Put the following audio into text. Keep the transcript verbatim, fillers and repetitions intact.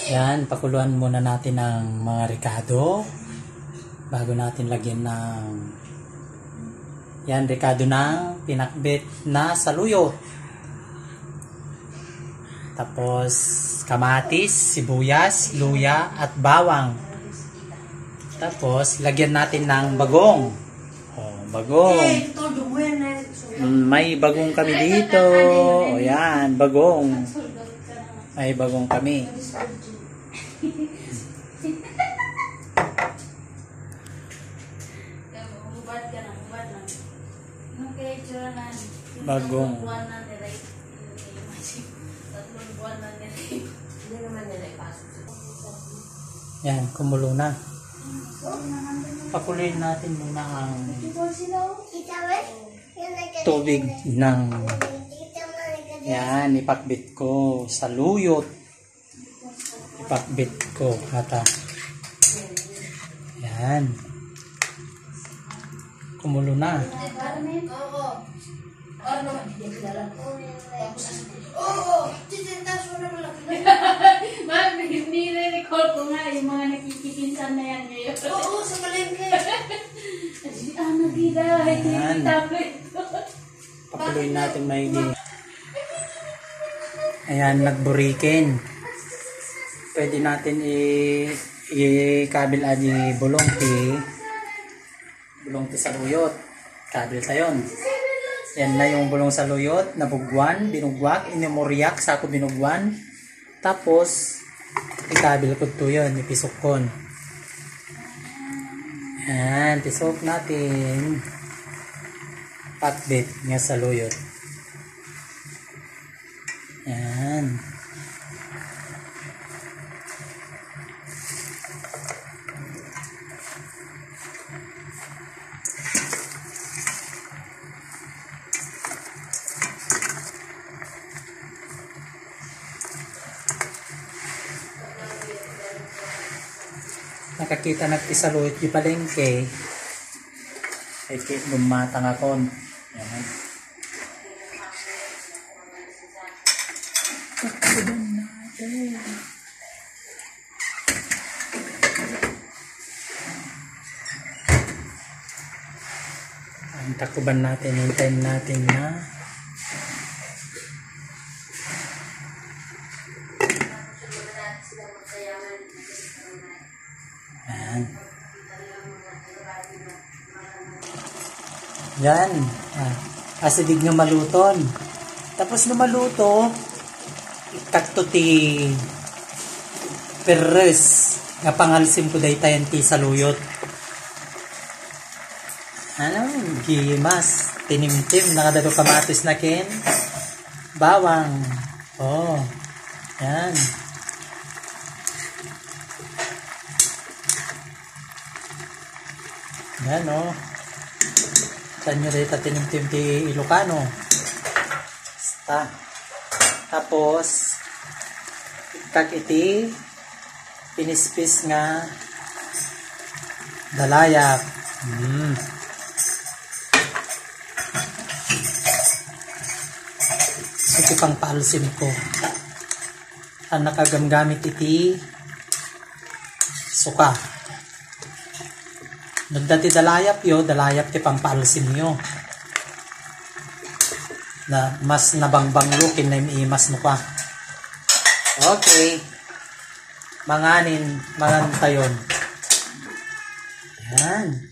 Yan, pakuluan muna natin ang mga rekado bago natin lagyan ng, yan, rekado ng pinakbit na saluyot. Tapos, kamatis, sibuyas, luya, at bawang. Tapos, lagyan natin ng bagong. Oh, bagong. Mm, may bagong kami dito. O yan, bagong. May bagong kami. Bagong. Yan, kumulo na. Pakuluin natin muna ang tubig ng, yan, ipakbit ko, saluyot. Ipakbit ko, ata. Yan. Kumulo na. Ma'am, nire-record ko nga yung mga nakikipinsan na yan ngayon. Oo, sa palengke. Ay, ano, gila, hindi. Yan. Tapos. Pakuloy natin maigi. Ayan, nagburiken. Pwede natin i-, ikabil adi bulong ti, bulong ti saluyot. Kabil tayon. Yan na yung bulong saluyot, nabugwan, binugwak, inumuriak, sako binugwan. Tapos, ikabil ko to yun, ipisokkon. Yan, pisok natin. Pakbit nga saluyot. Yan. Nakakita nagpisaluyot di palengke. Ay, ki-, lumatang akon. Yan. Takbudan natin. Ang takuban natin, hintayin natin na yan. Yan. Ah, asideg nga maluton. Tapos no maluto, ikkat to ti perres nga pangalsim ko daytayan ti saluyot. Ano? Gimas. Tinimtim. Nakadado kamatis na ken bawang. Oh. Yan. Yan, oh. Saan nyo dito tinimtim ti Ilocano? Basta. Tapos, ikkat iti pinispis nga dalayap. Mm. Iti pangpaalsim ko. Ang nakagamgamit iti suka. Nagdati dalayap yo, dalayap ti pangpaalsim yo. Na mas nabangbanglo ken naim-imas no ka. Okay. Manganin, mangan tayon. Yan.